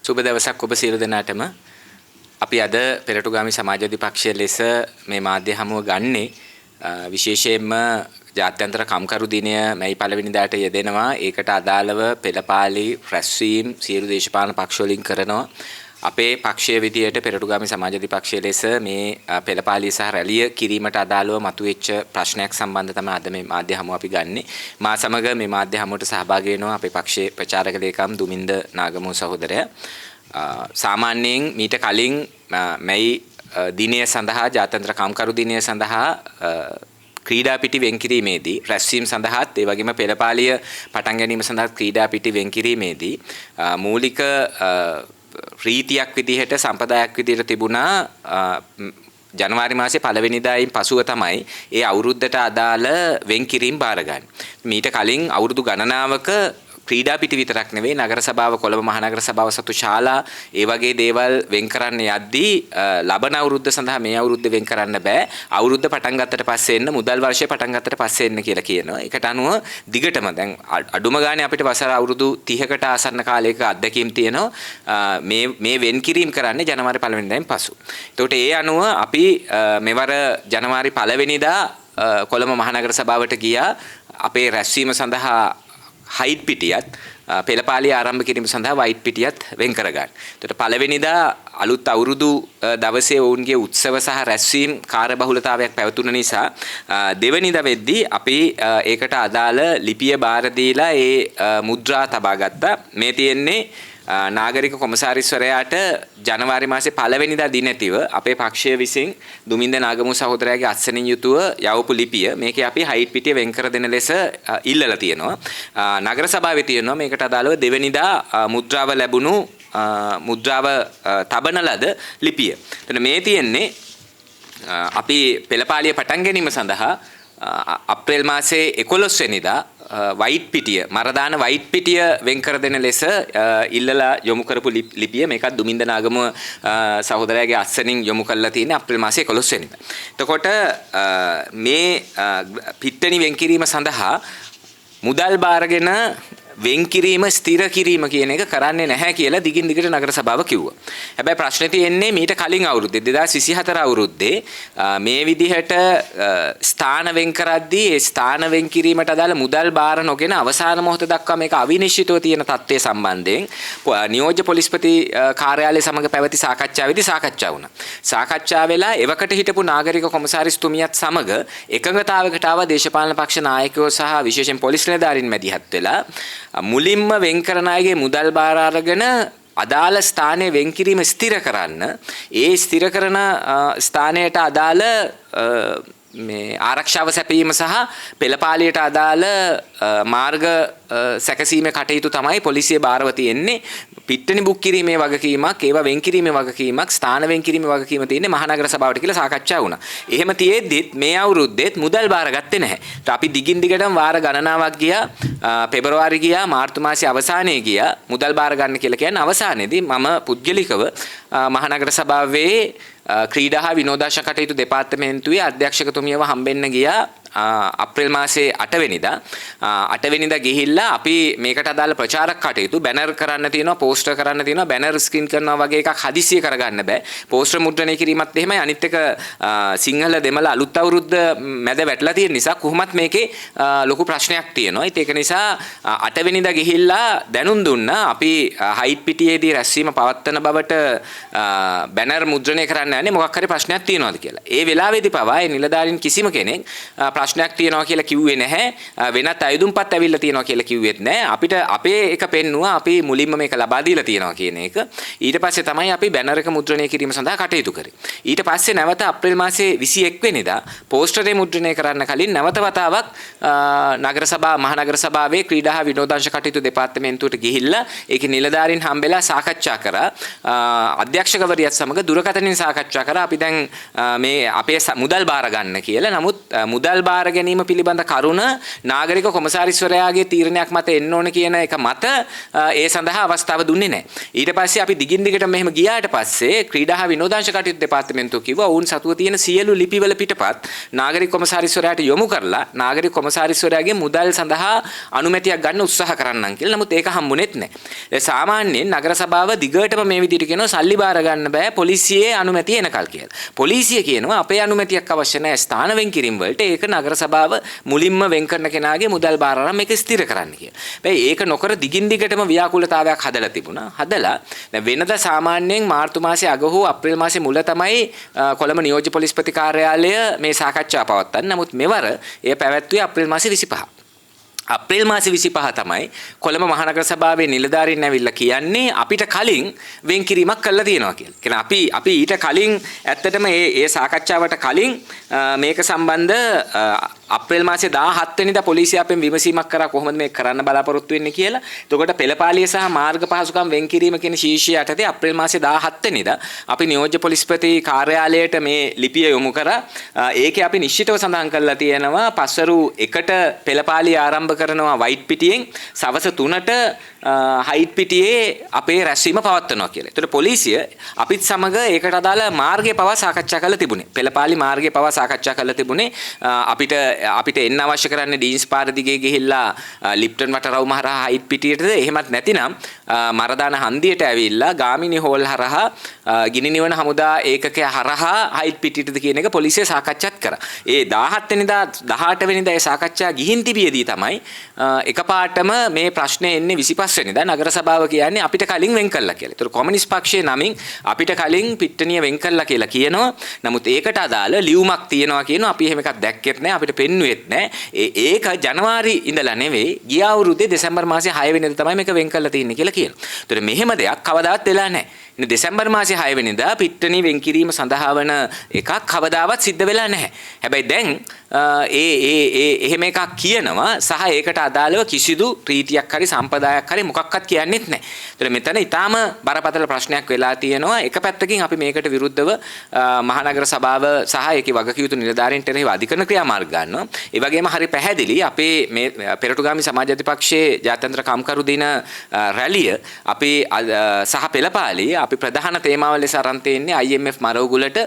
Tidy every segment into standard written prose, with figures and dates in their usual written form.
සුබ දවසක් ඔබ සියලු දෙනාටම. අපි අද පෙරටුගාමි සමාජවාදී පක්ෂය ලෙස මේ මාධ්‍ය හමුව ගන්නේ විශේෂයෙන්ම ජාත්‍යන්තර කම්කරු දිනය මැයි පළවෙනිදාට යෙදෙනවා. ඒකට අදාළව පෙළපාලි රැස්වීම් සියලු දේශපාලන පක්ෂ වලින් කරනවා. අපේ පක්ෂය විදියට පෙරටුගාමි සමාජවාදී පක්ෂය ලෙස මේ පෙළපාලිය සහ රැළිය කිරීමට අදාළව මතුවෙච්ච ප්‍රශ්නයක් සම්බන්ධ තමයි අද මේ මාධ්‍ය හමුව අපි ගන්නෙ. මා සමග මේ මාධ්‍ය හමුවට සහභාගී වෙනවා අපේ පක්ෂයේ ප්‍රචාරක ලේකම් දුමින්ද නාගමුව සහෝදරයා. සාමාන්‍යයෙන් මීට කලින් මැයි දිනය සඳහා ජාත්‍යන්තර කම්කරු දිනය සඳහා ක්‍රීඩා පිටි වෙන් කිරීමේදී රැස්වීම සඳහාත් ඒ වගේම පෙළපාලිය පටන් ගැනීම සඳහා ක්‍රීඩා පිටි වෙන් කිරීමේදී මූලික රීතියක් විදිහට සම්ප්‍රදායක් විදිහට තිබුණා ජනවාරි මාසේ පළවෙනිදායින් පසුව තමයි ඒ අවුරුද්දට අදාළ වෙන් කිරීම බාරගන්නේ. මීට කලින් අවුරුදු ගණනාවක ක්‍රීඩා පිටි විතරක් නෙවෙයි නගර සභාව කොළඹ මහනගර සභාව සතු ශාලා ඒ වගේ දේවල් වෙන් කරන්න යද්දී ලබන අවුරුද්ද සඳහා මේ අවුරුද්ද වෙන් කරන්න බෑ. අවුරුද්ද පටන් ගත්තට පස්සේ එන්න, මුදල් වර්ෂය පටන් ගත්තට පස්සේ එන්න කියලා කියනවා. ඒකට අනුව දිගටම දැන් අඩුම ගානේ අපිට වසර අවුරුදු 30කට ආසන්න කාලයක අත්දැකීම් තියෙනවා. මේ මේ වෙන් කිරීම කරන්නේ ජනවාරි පළවෙනිදායින් පසු. එතකොට ඒ අනුව අපි මෙවර ජනවාරි පළවෙනිදා කොළඹ මහනගර සභාවට ගියා. අපේ රැස්වීම සඳහා හයිට් පිටියත් පෙළපාලිය ආරම්භ කිරීම සඳහා වයිට් පිටියත් වෙන් කරගන්න. එතකොට පළවෙනිදා අලුත් අවුරුදු දවසේ ඔවුන්ගේ උත්සව සහ රැස්වීම් කාර්යබහුලතාවයක් පැවතුන නිසා දෙවනිදා වෙද්දී අපි ඒකට අදාළ ලිපිය බාර දීලා ඒ මුද්‍රා තබා ගත්තා. මේ තියෙන්නේ නාගරික කොමසාරිස්වරයාට ජනවාරි මාසේ පළවෙනිදා දිනතිව අපේ පක්ෂය විසින් දුමින්ද නාගමු සහෝදරයාගේ අත්සනින් යුතුව යවපු ලිපිය. මේකේ අපි හයිට් පිටිය වෙන් කර දෙන ලෙස ඉල්ලලා තියෙනවා. නගර සභාවේ තියෙනවා මේකට අදාළව දෙවෙනිදා මුද්‍රාව ලැබුණු මුද්‍රාව තබන ලද ලිපිය. එතන මේ තියෙන්නේ අපි පෙළපාලිය පටන් ගැනීම සඳහා අප්‍රේල් මාසේ 11 වෙනිදා වයිට් පිටිය මරදාන වයිට් පිටිය වෙන් කර දෙන ලෙස ඉල්ලලා යොමු කරපු ලිපිය. මේකත් දුමින්ද නාගම සහෝදරයාගේ අත්සනින් යොමු කරලා තියෙන්නේ අප්‍රේල් මාසේ 11 වෙනිදා. එතකොට මේ පිට්ටනි වෙන් කිරීම සඳහා මුදල් බාරගෙන වෙන් කිරීම ස්ථිර කිරීම කියන එක කරන්නේ නැහැ කියලා දිගින් දිගට නගර සභාව කිව්වා. හැබැයි ප්‍රශ්නේ තියෙන්නේ මීට කලින් අවුරුද්දේ 2024 අවුරුද්දේ මේ විදිහට ස්ථාන වෙන් කරද්දී ඒ ස්ථාන වෙන් කිරීමට අදාළ මුදල් බාර නොගෙන අවසාන මොහොත දක්වා මේක අවිනිශ්චිතව තියෙන තත්ත්වය සම්බන්ධයෙන් නියෝජ්‍ය පොලිස්පති කාර්යාලය සමග පැවති සාකච්ඡාවේදී සාකච්ඡා වුණා. සාකච්ඡා වෙලා එවකට හිටපු නාගරික කොමසාරිස්තුමියත් සමග එකඟතාවයකට ආව දේශපාලන පක්ෂ නායකයෝ සහ විශේෂයෙන් පොලිස් නිලධාරීන් මැදිහත් වෙලා මුලින්ම වෙන් කරන අයගේ මුදල් බාර අරගෙන අදාළ ස්ථානය වෙන් කිරීම ස්ථිර කරන්න, ඒ ස්ථිර කරන ස්ථානයට අදාළ මේ ආරක්ෂාව සැපයීම සහ පෙළපාලියට අදාළ මාර්ග සැකසීමේ කටයුතු තමයි පොලිසිය බාරව තියෙන්නේ. පිට්ටනි බුක් කිරීමේ වගකීමක්, ඒවා වෙන් කිරීමේ වගකීමක්, ස්ථාන වෙන් කිරීමේ වගකීම තියෙන්නේ මහනගර සභාවට කියලා සාකච්ඡා වුණා. එහෙම තියෙද්දිත් මේ අවුරුද්දෙත් මුදල් බාරගත්තේ නැහැ. අපි දිගින් දිගටම වාර ගණනාවක් ගියා. පෙබරවාරි ගියා, මාර්තු මාසයේ අවසානයේ ගියා. මුදල් බාර ගන්න කියලා කියන්නේ අවසානයේදී මම පුද්ගලිකව මහනගර සභාවේ ක්‍රීඩා හා විනෝදාංශ කටයුතු දෙපාර්තමේන්තුවේ අධ්‍යක්ෂකතුමියව හම්බෙන්න ගියා අප්‍රේල් මාසේ 8 වෙනිදා. 8 වෙනිදා ගිහිල්ලා අපි මේකට අදාළ ප්‍රචාරක කටයුතු බැනර් කරන්න තියෙනවා, පෝස්ටර් කරන්න තියෙනවා, බැනර් ස්ක්‍රීන් කරනවා වගේ එකක් හදිසියෙ කරගන්න බෑ. පෝස්ටර් මුද්‍රණය කිරීමත් එහෙමයි. අනිත් එක සිංහල දෙමළ අලුත් අවුරුද්ද මැද වැටලා තියෙන නිසා කොහොමත් මේකේ ලොකු ප්‍රශ්නයක් තියෙනවා. ඉතින් ඒක නිසා 8 වෙනිදා ගිහිල්ලා දැනුම් දුන්නා අපි හයිට් පිටියේදී රැස්වීම පවත්වන බවට බැනර් මුද්‍රණය කරන්න යන්නේ මොකක් හරි ප්‍රශ්නයක් තියෙනවද කියලා. ඒ වෙලාවේදී පවා ඒ නිලධාරීන් කිසිම කෙනෙක් ප්‍රශ්නයක් තියෙනවා කියලා කිව්වේ නැහැ. වෙනත් අයදුම්පත් ඇවිල්ලා තියෙනවා කියලා කිව්වෙත් නැහැ. අපිට අපේ එක පෙන්නුවා අපි මුලින්ම මේක ලබා දීලා තියෙනවා කියන එක. ඊට පස්සේ තමයි අපි බැනර් එක මුද්‍රණය කිරීම සඳහා කටයුතු කරේ. ඊට පස්සේ නැවත අප්‍රේල් මාසේ 21 වෙනිදා පෝස්ටරේ මුද්‍රණය කරන්න කලින් නැවත වතාවක් නගර සභා මහනගර සභාවේ ක්‍රීඩා හා විනෝදාංශ කටයුතු දෙපාර්තමේන්තුවට ගිහිල්ලා ඒකේ නිලධාරීන් හම්බෙලා සාකච්ඡා කරා. අධ්‍යක්ෂකවරියත් සමග දුරකථනින් සාකච්ඡා කරා. අපි දැන් මේ අපේ මුදල් බාර ගන්න කියලා. නමුත් මුදල් බාර ගැනීම පිළිබඳ කරුණ නාගරික කොමසාරිස්වරයාගේ තීරණයක් මත එන්න ඕන කියන එක මත ඒ සඳහා අවස්ථාව දුන්නේ නැහැ. ඊට පස්සේ අපි දිගින් දිගටම මෙහෙම ගියාට පස්සේ ක්‍රීඩා හා විනෝදාංශ කටයුතු දෙපාර්තමේන්තුව කිව්වා ඔවුන් සතුව තියෙන සියලු ලිපිවල පිටපත් නාගරික කොමසාරිස්වරයාට යොමු කරලා නාගරික කොමසාරිස්වරයාගේ මුදල් සඳහා අනුමැතියක් ගන්න උත්සාහ කරන්නම් කියලා. නමුත් ඒක හම්බුනේත් නැහැ. සාමාන්‍යයෙන් නගර සභාව දිගටම මේ විදිහට කියනවා සල්ලි බාර ගන්න බෑ පොලිසියේ අනුමැතිය එනකල් කියලා. පොලිසිය කියනවා අපේ අනුමැතියක් අවශ්‍ය නැහැ ස්ථාන වෙන් කිරීම වලට. ඒක නගර සභාව මුලින්ම වෙන් කරන කෙනාගේ මුදල් බාර අරන් මේක ස්ථිර කරන්න කියලා. හැබැයි ඒක නොකර දිගින් දිගටම ව්‍යාකූලතාවයක් හදලා තිබුණා. හදලා දැන් වෙනද සාමාන්‍යයෙන් මාර්තු මාසේ අග හෝ අප්‍රේල් මාසේ මුල තමයි කොළඹ නියෝජ්‍ය පොලිස්පති කාර්යාලය මේ සාකච්ඡාව පවත්වන්නේ. නමුත් මෙවර එය පැවැත්වුවේ අප්‍රේල් මාසේ 25. අප්‍රේල් මාසේ 25 තමයි කොළඹ මහනගර සභාවේ නිලධාරීන් ඇවිල්ලා කියන්නේ අපිට කලින් වෙන් කිරීමක් කරලා තියෙනවා කියලා. කියන්නේ අපි ඊට කලින් ඇත්තටම ඒ සාකච්ඡාවට කලින් මේක සම්බන්ධ අප්‍රේල් මාසේ 17 වෙනිදා පොලිසිය අපෙන් විමසීමක් කරා කොහොමද මේක කරන්න බලාපොරොත්තු වෙන්නේ කියලා. එතකොට පෙළපාලිය සහ මාර්ග පහසුකම් වෙන් කිරීම කියන ශීර්ෂය යටතේ අප්‍රේල් මාසේ 17 වෙනිදා අපි නියෝජ්‍ය පොලිස්පති කාර්යාලයට මේ ලිපිය යොමු කරා. ඒකේ අපි නිශ්චිතව සඳහන් කරලා තියෙනවා පස්වරු 1ට පෙළපාලිය ආරම්භ කරනවා වයිට් පිටියෙන්, සවස 3ට හයිට් පිටියේ අපේ රැස්වීම පවත්වනවා කියලා. එතකොට පොලිසිය අපිත් සමග ඒකට අදාළ මාර්ගය පවා සාකච්ඡා කරලා තිබුණේ. පෙළපාලි මාර්ගය පවා සාකච්ඡා කරලා තිබුණේ. අපිට එන්න අවශ්‍ය කරන්නේ ඩීන්ස් පාර දිගේ ගිහිල්ලා ලිප්ටන් වටරවුම හරහා හයිට් පිටියටද, එහෙමත් නැතිනම් මරදාන හන්දියට ඇවිල්ලා ගාමිණි හෝල් හරහා ගිනි නිවන හමුදා ඒකකය හරහා හයිට් පිටියටද කියන එක පොලිසිය සාකච්ඡාත් කරා. ඒ 17 වෙනිදා 18 වෙනිදා ඒ සාකච්ඡා ගිහින් තිබියදී තමයි එකපාරටම මේ ප්‍රශ්නේ එන්නේ 25 වෙනිදා නගර සභාව කියන්නේ අපිට කලින් වෙන් කළා කියලා. ඒතර කොමියුනිස්ට් පක්ෂයේ නමින් අපිට කලින් පිට්ටනිය වෙන් කළා කියලා කියනවා. නමුත් ඒකට අදාළ ලියුමක් තියෙනවා කියනවා. අපි එහෙම එකක් දැක්කෙත් නෑ, අපිට පෙන්නුවෙත් නෑ. ඒක ජනවාරි ඉඳලා නෙවෙයි, ගිය අවුරුද්දේ දෙසැම්බර් මාසේ 6 වෙනිදා තමයි මේක වෙන් කරලා තියෙන්නේ කියලා කියනවා. ඒතර මෙහෙම දෙයක් කවදාවත් වෙලා නෑ. ඉතින් දෙසැම්බර් මාසේ 6 වෙනිදා පිට්ටනිය වෙන් කිරීම සඳහා වන එකක් කවදාවත් සිද්ධ වෙලා නැහැ. හැබැයි දැන් ඒ ඒ ඒ එහෙම එකක් කියනවා සහ ඒකට අදාළව කිසිදු රීතියක් හරි සම්ප්‍රදායක් හරි මොකක්වත් කියන්නෙත් නැහැ. ඒතර මෙතන ඊටාම බරපතල ප්‍රශ්නයක් වෙලා තියෙනවා. එක පැත්තකින් අපි මේකට විරුද්ධව මහනගර සභාව සහ ඒකේ වගකියුතු නිලධාරීන්ට එරෙහිව අධිකරණ ක්‍රියාමාර්ග ගන්නවා. ඒ වගේම හරි පැහැදිලි අපේ මේ පෙරටුගාමි සමාජ අධිපක්ෂයේ ජාත්‍යන්තර කම්කරු දින රැළිය අපි සහ පෙළපාලිය අපි ප්‍රධාන තේමාව ලෙස අරන් තියෙන්නේ IMF මරවුගුලට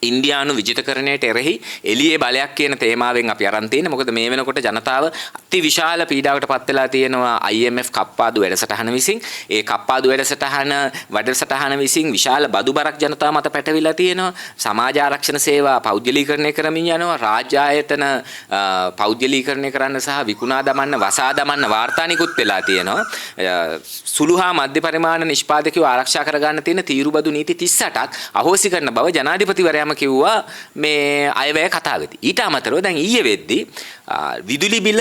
ඉන්දියානු විජිතකරණයට එරෙහි එළියේ බලයක් කියන තේමාවෙන් අපි අරන් තියෙන්නේ. මොකද මේ වෙනකොට ජනතාව අති විශාල පීඩාවට පත් වෙලා තියෙනවා IMF කප්පාදු වැඩසටහන විසින්. ඒ කප්පාදු වැඩසටහන විසින් විශාල බදු බරක් ජනතාව මත පැටවිලා තියෙනවා. සමාජ ආරක්ෂණ සේවා පෞද්ගලීකරණය කරමින් යනවා. රාජ්‍ය ආයතන පෞද්ගලීකරණය කරන්න සහ විකුණා දමන්න, වසා දමන්න වාර්තා නිකුත් වෙලා තියෙනවා. සුළු හා මධ්‍ය පරිමාණ නිෂ්පාදකයෝ ආරක්ෂා කරගන්න තියෙන තීරු බදු නීති 38ක් අහෝසි කරන බව ජනාධිපතිවරයාම කිව්වා මේ අයවැය කතාවේදී. ඊට අමතරව දැන් ඊයේ වෙද්දී විදුලි බිල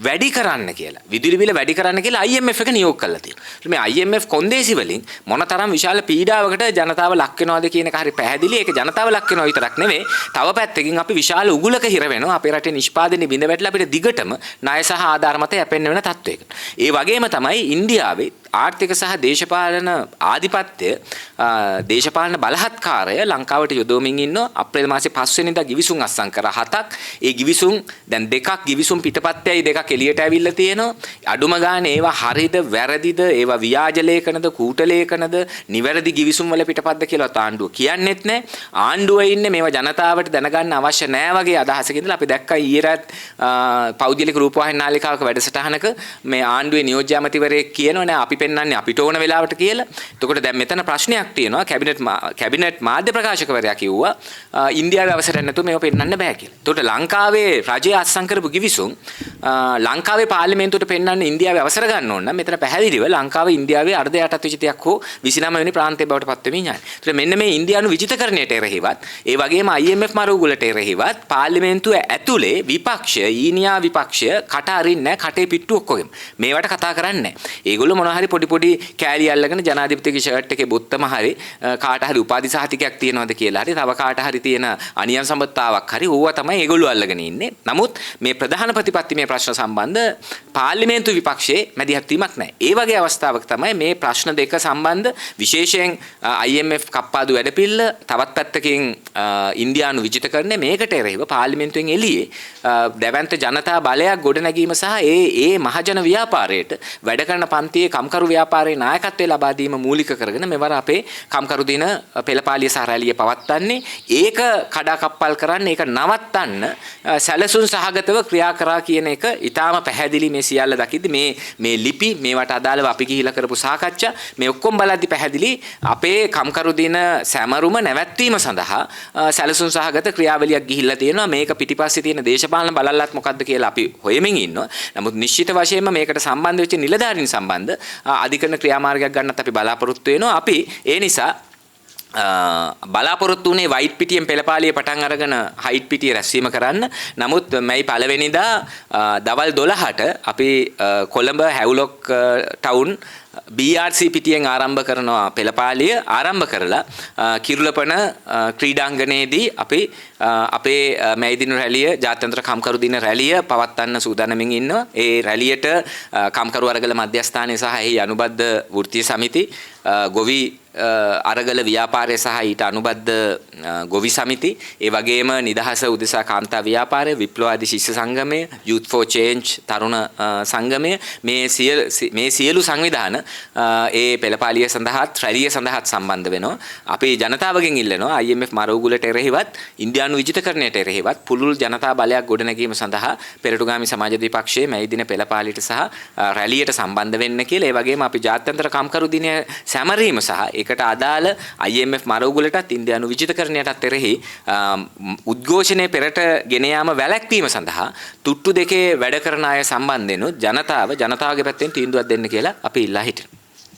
වැඩි කරන්න කියලා. විදුලි බිල වැඩි කරන්න කියලා IMF එක නියෝග කරලා තියෙනවා. මේ IMF කොන්දේසි වලින් මොනතරම් විශාල පීඩාවකට ජනතාව ලක් වෙනවද කියන එක හරි පැහැදිලි. ඒක ජනතාව ලක් වෙනවා විතරක් නෙවෙයි. තව පැත්තකින් අපි විශාල උගුලක හිර වෙනවා. අපේ රටේ නිෂ්පාදනය බිඳ වැටලා අපිට දිගටම ණය සහ ආධාර මත යැපෙන්න වෙන තත්ත්වයකට. ඒ වගේම තමයි ඉන්දියාවේ ආර්ථික සහ දේශපාලන ආධිපත්‍ය, දේශපාලන බලහත්කාරය ලංකාවට යොදවමින් ඉන්නවා. අප්‍රේල් මාසේ 5 වෙනිදා ගිවිසුම් අත්සන් කරා 7ක්. ඒ ගිවිසුම් දැන් 2ක් ගිවිසුම් පිටපත්යයි 2ක් එළියට ඇවිල්ලා තියෙනවා. අඩුම ගානේ ඒවා හරිද වැරදිද, ඒවා ව්‍යාජ ලේඛනද කූට ලේඛනද, නිවැරදි ගිවිසුම් වල පිටපත්ද කියලා ආණ්ඩුව කියන්නෙත් නෑ. ආණ්ඩුව ඉන්නේ මේවා ජනතාවට දැනගන්න අවශ්‍ය නෑ වගේ අදහසකින් ඉඳලා අපි දැක්කා ඊයේ රාත් පෞද්ගලික රූපවාහිනී නාලිකාවක වැඩසටහනක මේ ආණ්ඩුවේ නියෝජ්‍ය ඇමතිවරයෙක් කියනවා නෑ අපි පෙන්වන්නේ අපිට ඕන වෙලාවට කියලා. එතකොට දැන් මෙතන ප්‍රශ්නයක් තියෙනවා. කැබිනට් මාධ්‍ය ප්‍රකාශකවරයා කිව්වා ඉන්දියාවේ අවසරයක් නැතුව මේව පෙන්වන්න බෑ කියලා. එතකොට ලංකාවේ රජය අත්සන් කරපු ගිවිසුම් ලංකාවේ පාර්ලිමේන්තුවට පෙන්වන්න ඉන්දියාවේ අවසර ගන්න ඕන නම් මෙතන පැහැදිලිව ලංකාව ඉන්දියාවේ අර්ධ යටත් විජිතයක් හෝ 29 වෙනි ප්‍රාන්තය බවට පත් වෙමින් යන්නේ. එතකොට මෙන්න මේ ඉන්දියානු විජිතකරණයට එරෙහිවත්, ඒ වගේම IMF මරුගුලට එරෙහිවත් පාර්ලිමේන්තුව ඇතුලේ විපක්ෂය, ඊනියා විපක්ෂය කට අරින්නේ නැහැ, කටේ පිට්ටු ඔක්කොගෙම. මේවට කතා කරන්නේ නැහැ. ඒගොල්ලෝ මොනවා හරි පොඩි පොඩි කෑලි අල්ලගෙන ජනාධිපතිගේ ෂර්ට් එකේ බොත්තම හරි කාට හරි උපාධි සහතිකයක් තියනවද කියලා හරි තව කාට හරි තියෙන අනියම් සම්බන්ධතාවක් හරි ඕවා තමයි ඒගොල්ලෝ අල්ලගෙන ඉන්නේ. නමුත් මේ ප්‍රධාන ප්‍රතිපත්තිමය ප්‍රශ්න සම්බන්ධ පාර්ලිමේන්තු විපක්ෂයේ මැදිහත් වීමක් නැහැ. ඒ වගේ අවස්ථාවක තමයි මේ ප්‍රශ්න දෙක සම්බන්ධ විශේෂයෙන් IMF කප්පාදු වැඩපිළිවෙල, තවත් පැත්තකින් ඉන්දියානු විජිතකරණය, මේකට එරෙහිව පාර්ලිමේන්තුවෙන් එළියේ දැවැන්ත ජනතා බලයක් ගොඩනැගීම සහ ඒ ඒ මහජන ව්‍යාපාරයට වැඩ කරන පන්තියේ කම්කරු ව්‍යාපාරයේ නායකත්වය ලබා දීම මූලික කරගෙන මෙවර අපේ කම්කරු දින පෙළපාලිය සහ රැළිය පවත්වන්නේ. ඒක කඩාකප්පල් කරන්න, ඒක නවත්තන්න සැලසුම් සහගතව ක්‍රියා කරා කියන එක ඉතාම පැහැදිලි. මේ සියල්ල දකිද්දි මේ මේ ලිපි, මේවට අදාළව අපි ගිහිලා කරපු සාකච්ඡා, මේ ඔක්කොම බලද්දි පැහැදිලි අපේ කම්කරු දින සැමරුම නැවැත්වීම සඳහා සැලසුම් සහගත ක්‍රියාවලියක් ගිහිල්ලා තියෙනවා. මේක පිටිපස්සේ තියෙන දේශපාලන බලල්ලත් මොකද්ද කියලා අපි හොයමින් ඉන්නවා. නමුත් නිශ්චිත වශයෙන්ම මේකට සම්බන්ධ වෙච්ච නිලධාරීන් සම්බන්ධ අධිකරණ ක්‍රියාමාර්ගයක් ගන්නත් අපි බලාපොරොත්තු වෙනවා. අපි ඒ නිසා බලාපොරොත්තු වුණේ වයිට් පිටියෙන් පෙළපාලිය පටන් අරගෙන හයිට් පිටිය රැස්වීම කරන්න. නමුත් මැයි පළවෙනිදා දවල් 12ට අපි කොළඹ හැව්ලොක් ටවුන් BRC පිටියෙන් ආරම්භ කරනවා පෙළපාලිය. ආරම්භ කරලා කිරුළපන ක්‍රීඩාංගණයේදී අපි අපේ මැයි දින රැළිය, ජාත්‍යන්තර කම්කරු දින රැළිය පවත්වන්න සූදානමින් ඉන්නවා. ඒ රැළියට කම්කරු අරගල මධ්‍යස්ථානය සහ එහි අනුබද්ධ වෘත්තීය සමිති, ගොවි අරගල ව්‍යාපාරය සහ ඊට අනුබද්ධ ගොවි සමිති, ඒ වගේම නිදහස උදෙසා කාන්තා ව්‍යාපාරය, විප්ලවවාදී ශිෂ්‍ය සංගමය, Youth for Change තරුණ සංගමය, මේ සියලු සංවිධාන ඒ පෙළපාලිය සඳහාත් රැළිය සඳහාත් සම්බන්ධ වෙනවා. අපි ජනතාවගෙන් ඉල්ලනවා IMF මර උගුලට එරෙහිවත් ඉන්දියානු විජිතකරණයට එරෙහිවත් පුළුල් ජනතා බලයක් ගොඩනැගීම සඳහා පෙරටුගාමි සමාජවාදී පක්ෂයේ මැයි දින පෙළපාලියට සහ රැළියට සම්බන්ධ වෙන්න කියලා. ඒ වගේම අපි ජාත්‍යන්තර කම්කරු දිනය සැමරීම සහ ඒකට අදාළ IMF මර උගුලටත් ඉන්දියානු විජිතකරණයටත් එරෙහි උද්ඝෝෂණය පෙරට ගෙන යාම වැළැක්වීම සඳහා තුට්ටු දෙකේ වැඩ කරන අය සම්බන්ධයෙන් ජනතාවගේ පැත්තෙන් තීන්දුවක් දෙන්න කියලා අපි ඉල්ලා හිටිනවා.